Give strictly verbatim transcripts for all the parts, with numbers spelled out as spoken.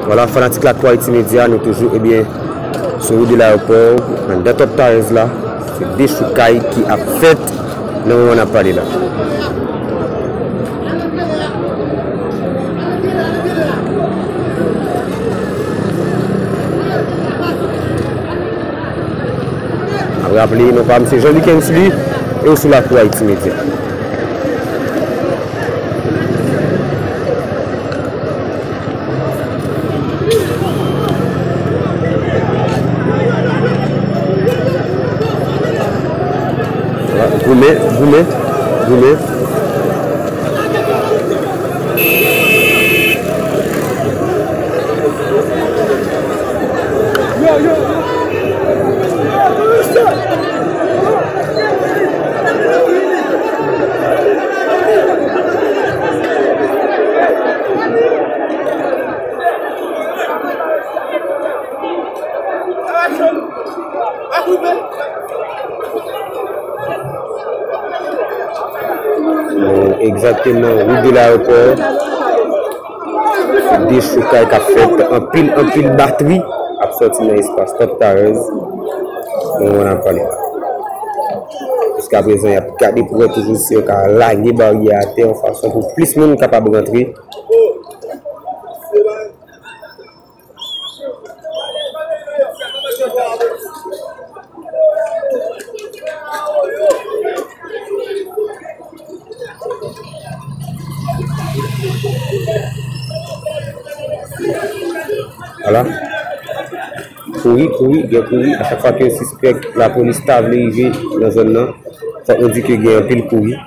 Vwala, fanatik Lakou Ayiti Medya, nou toujou, ebyen, sou wout de layewopò, anndan Top Tires la, se dechoukay ki ap fèt nan moman n ap pale la. N ap raple, non pa m se Jean Luc Hensley, e w sou Lakou Ayiti Medya. Goumen, goumen, goumen. Bon, egzakteman, wout de layewopò. Dechoukay k ap fèt, anpil, anpil batri ap sòti nan espas Top Tires. Bon, n ap pale la. Jiskaprezan, y ap gade pou wè toujou si yo ka lage baryè atè yon fason pou plis moun kapab rantre. Vwala. Kouri, kouri, gen kouri. A chak fwa ke sispèk lapolis ta vle rive nan zòn nan, fòk nou di ke gen anpil kouri.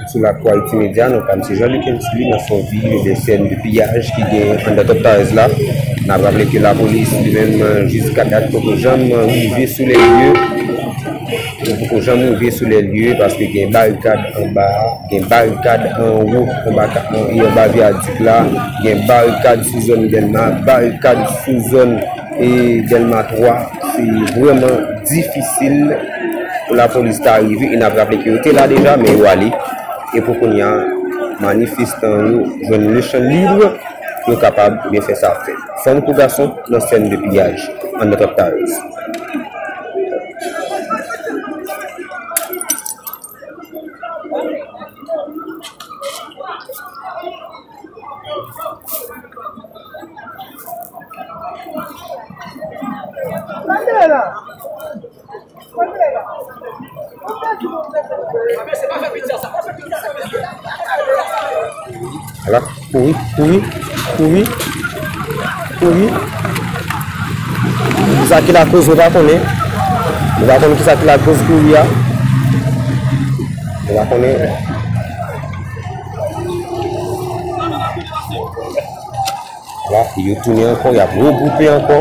Sou Lakou Ayiti Medya, non pa m se Jean Luc Hensley, nan son vil de sèn de piyaj ki gen anndan Top Tires la. N ap raple ke lapolis li menm, jiska dat, poko janm rive sou lè lye. Yo poko janm rive sou lè lye paske gen barikad anba, gen barikad anwo, anba, e anba vyadik la, gen barikad sou zòn Dèlma, barikad sou zòn, e, Dèlma twa. Se vrèman difisil pou lapolis ta rive, e n ap raple ke yo te la deja, men yo ale. E pou kounye a, manifestan yo jwenn lechann lib, yo kapab byen fè sa fèt. Fanm kou gason nan sèn de piyaj, anndan Top Tires. Ala, kouri, kouri, kouri, kouri. Kisa ki lakoz, nou pa konnen. Nou pa konnen kisa ki lakoz kouri a. Nou pa konnen. Ala, yo tounen ankò, y ap regwoupe ankò.